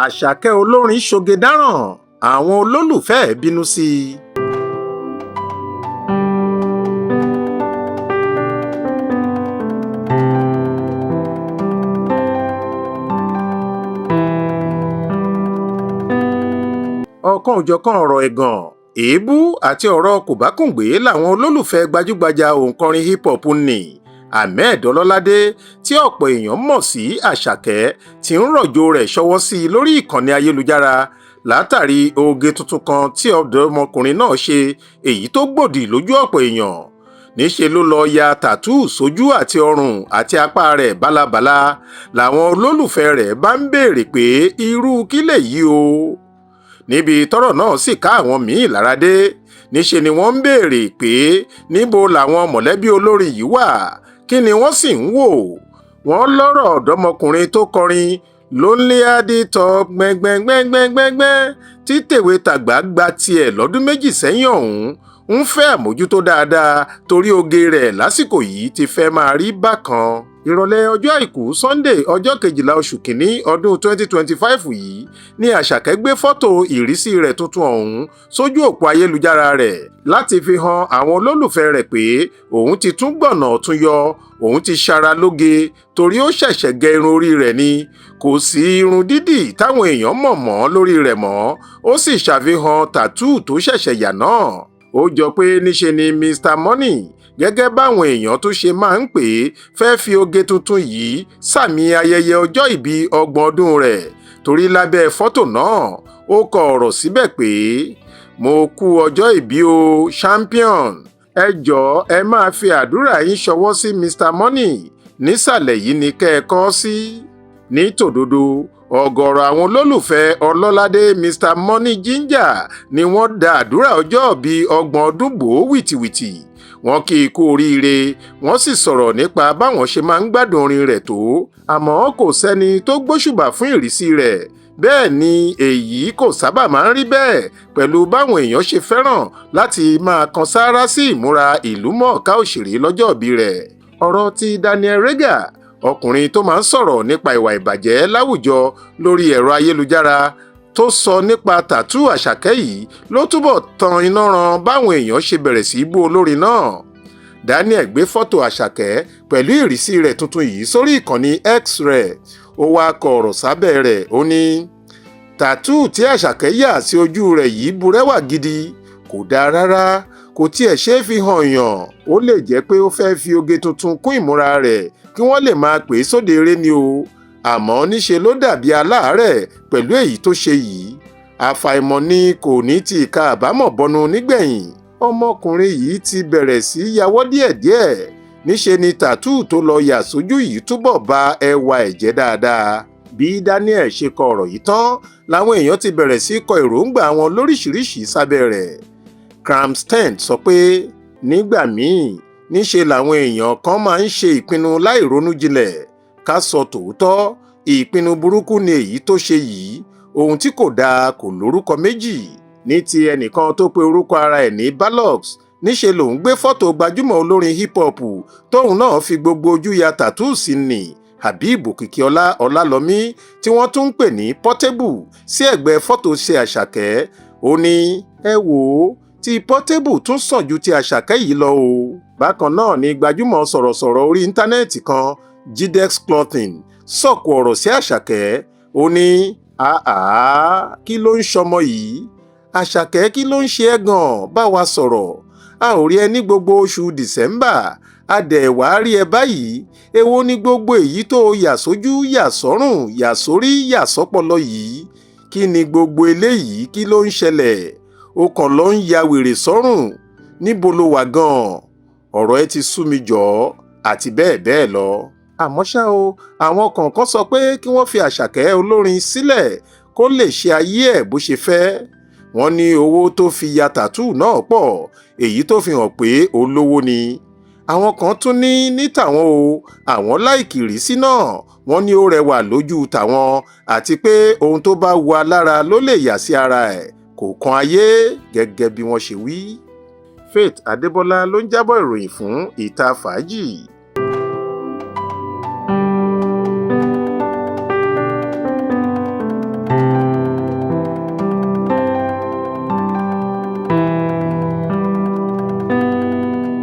Àṣàkẹ́ olórin ṣoge dáràn, àwọn olólùfẹ́ ẹ̀ bínú sí i. Ọ̀kan-ò-jọ̀kan ọ̀rọ̀ ẹ̀gàn, èébú àti ọ̀rọ̀ kòbákùngbé làwọn olólùfẹ́ gbajúgbajà òǹkọrin hip hop nni Ahmed Ọlọ́ládé, tí ọ̀pọ̀ èèyàn mọ̀ sí Àṣàkẹ́, ti ń rọ̀jò rẹ̀ ṣọwọ́ sí lórí ìkànnì ayélujára látàrí oge tuntun kan tí ọ̀dọ́mọkùnrin náà ṣe, èyí tó gbòdì lójú ọ̀pọ̀ èèyàn. Níṣẹ́ ló lọ́ọ́ ya tàtúù sójú àti ọrùn àti apá rẹ̀ bálabàla, làwọn olólùfẹ́ rẹ̀ bá ń béèrè pé irú kí lèyí o. Níbi tọ́rọ̀ náà sì ká àwọn míín lára dé, níṣẹ́ ni wọ́n ń béèrè pé níbo làwọn mọ̀lẹ́bí olórin yìí wà, kí ni wọ́n sì ń wò. Wọ́n lọ́rọ̀ ọ̀dọ́mọkùnrin tó kọrin Lonely at the Top gbẹngbẹngbẹngbẹngbẹ́ tí tèwe tàgbà gba tiẹ̀ lọ́dún 2 sẹ́yìn ọ̀hún ń fẹ́ àmójútó dáadáa, torí oge rẹ̀ lásìkò yìí ti fẹ́ máa rí bákan. Ìrọ̀lẹ́ ọjọ́ Àìkú Sunday, ọjọ́ 12 oṣù kínní ọdún 2025 yìí ni Àṣàkẹ́ gbé fọ́tò ìrísí rẹ̀ tuntun ọ̀hún sójú òpó ayélujára rẹ̀ láti fi hàn àwọn olólùfẹ́ rẹ̀ pé òun ti tún gbọ̀nà ọ̀tun yọ, òun ti ṣara lóge, torí ó ṣẹ̀ṣẹ̀ gẹ irun orí rẹ̀ ni, kò sí irun dídì táwọn èèyàn mọ̀ mọ́ lórí rẹ̀ mọ́. Ó sì ṣàfihàn tàtúù tó ṣẹ̀ṣẹ̀ yà náà. Ó jọ pé níṣe ni Mr Money, gẹ́gẹ́ báwọn èèyàn tún ṣe máa ń pè é, fẹ́ẹ́ fi oge tuntun yìí sàmì ayẹyẹ ọjọ́ ìbí 30 ọdún rẹ̀, torí lábẹ́ fọ́tò náà, ó kọ ọ̀rọ̀ síbẹ̀ pé, "Mo kú ọjọ́ ìbí o, champion. Ẹ jọ̀ọ́, ẹ máa fi àdúrà yín ṣọwọ́ sí Mr Money nísàlẹ̀ yìí ní kẹ́ ẹ kọ sí." Ní tòdodo, ọ̀gọ̀ọ̀rọ̀ àwọn olólùfẹ́ Ọlọ́ládé Mr Money Ginger ni wọ́n da àdúrà ọjọ́ ìbí 30 ọdún bò ó wìtìwìtì. Wọ́n kí i kú oríire, wọ́n sì sọ̀rọ̀ nípa báwọn ṣe máa ń gbádùn orin rẹ̀ tó. Àmọ́ kò sẹ́ni tó gbóṣùbà fún ìrísí rẹ̀. Bẹ́ẹ̀ ni èyí kò sábà máa ń rí bẹ́ẹ̀ pẹ̀lú báwọn èèyàn ṣe fẹ́ràn láti máa kan sáárá sí ìmúra ìlúmọ̀ọ́ká òṣèré lọ́jọ́ ìbí rẹ̀. Ọ̀rọ̀ ti Daniel Regha, ọkùnrin tó máa ń sọ̀rọ̀ nípa ìwà ìbàjẹ́ láwùjọ lórí ẹ̀rọ ayélujára, tó sọ nípa tàtúù Àṣàkẹ́ yìí ló túbọ̀ tan iná ran báwọn èèyàn ṣe bẹ̀rẹ̀ sí í bú olórin náà. Daniel gbé fọ́tò Àṣàkẹ́ pẹ̀lú ìrísí rẹ̀ tuntun yìí sórí ìkànnì X rẹ̀. Ó wáá kọ ọ̀rọ̀ sábẹ́ rẹ̀, ó ní, "Tàtúù tí Àṣàkẹ́ yà sí ojú rẹ̀ yìí burẹ́wà gidi, kò dáa rárá, kò tiẹ̀ ṣeé fi hàn yàn. Ó lè jẹ́ pé ó fẹ́ẹ́ fi oge tuntun kún ìmúra rẹ̀ kí wọ́n lè máa pè é sóde eré ni o, àmọ́ níṣe ló dàbí aláàárẹ̀ pẹ̀lú èyí tó ṣe yìí. Àfàìmọ̀ ni kò ní ti ìka àbámọ̀ bọnu nígbẹ̀yìn. Ọmọkùnrin yìí ti bẹ̀rẹ̀ sí í yàwọ́ díẹ̀díẹ̀. Níṣe ni tàtúù tó lọ yà sójú yìí túbọ̀ ba ẹwà ẹ̀ jẹ́ dáadáa." Bí Daniel ṣe kọ ọ̀rọ̀ yìí tán làwọn èèyàn ti bẹ̀rẹ̀ sí í kọ èròǹgbà wọn lóríṣiríṣi sábẹ́ rẹ̀. Cramston sọ pé nígbà míì, níṣe làwọn èèyàn kan máa ń ṣe ìpinnu láì ronú jinlẹ̀. Ká sọ tòótọ́, ìpinnu burúkú ni èyí tó ṣe yìí. Ohun tí kò dáa kò lórúkọ méjì. Ní ti ẹnìkan tó pe orúkọ ara ẹ̀ ní Balox, níṣe lòun gbé fọ́tò gbajúmọ̀ olórin hip hop tóun náà fi gbogbo ojú ya tàtúù sí ní, Habib Òkìkíọlá Ọlálọ́mí, tí wọ́n tún ń pè ní Portable, sí ẹ̀gbẹ́ fọ́tò ṣe Àṣàkẹ́. Ó ní, "Ẹ wò ó, tí Portable tún sàn ju ti Àṣàkẹ́ yìí lọ o." Bákan náà ni gbajúmọ̀ sọ̀rọ̀sọ̀rọ̀ orí íńtánẹ́ẹ̀tì kan, Jidex Clothing, sọ̀kò ọ̀rọ̀ sí Àṣàkẹ́. Ó ní, "Àá, kí ló ń ṣọmọ yìí? Àṣàkẹ́, kí ló ń ṣe ẹ́ gan-an? Bá wa sọ̀rọ̀. A ò rí ẹ ní gbogbo oṣù December, a dẹ̀ wá rí ẹ báyìí. Èwo ni gbogbo èyí tó yà sójú, yà sọ́rùn, yà sórí, yà sọ́pọlọ yìí? Kí ni gbogbo eléyìí? Kí ló ń ṣẹlẹ̀? O kàn lọ ń ya wèrè sọ́rùn. Níbo lo wà gan-an? Ọ̀rọ̀ ẹ ti sú mi jọ̀ọ́," àti bẹ́ẹ̀ bẹ́ẹ̀ lọ. Àmọ́ ṣá o, àwọn kọ̀ọ̀kan sọ pé kí wọ́n fi Àṣàkẹ́ olórin sílẹ̀ kó lè ṣe ayé ẹ̀ bó ṣe fẹ́. Wọ́n ní owó tó fi ya tàtúù náà pọ̀, èyí tó fi hàn pé olówó ni. Àwọn kan tún ní ní tàwọn o, àwọn like ìrísí náà. Wọ́n ní ó rẹwà lójú tàwọn, àti pé ohun tó bá wu alára ló lè yà sí ara ẹ̀, kò kan ayé, gẹ́gẹ́ bí wọ́n ṣe wí. Faith Adébọlá ló ń jábọ̀ ìròyìn fún Ìta Fàájì.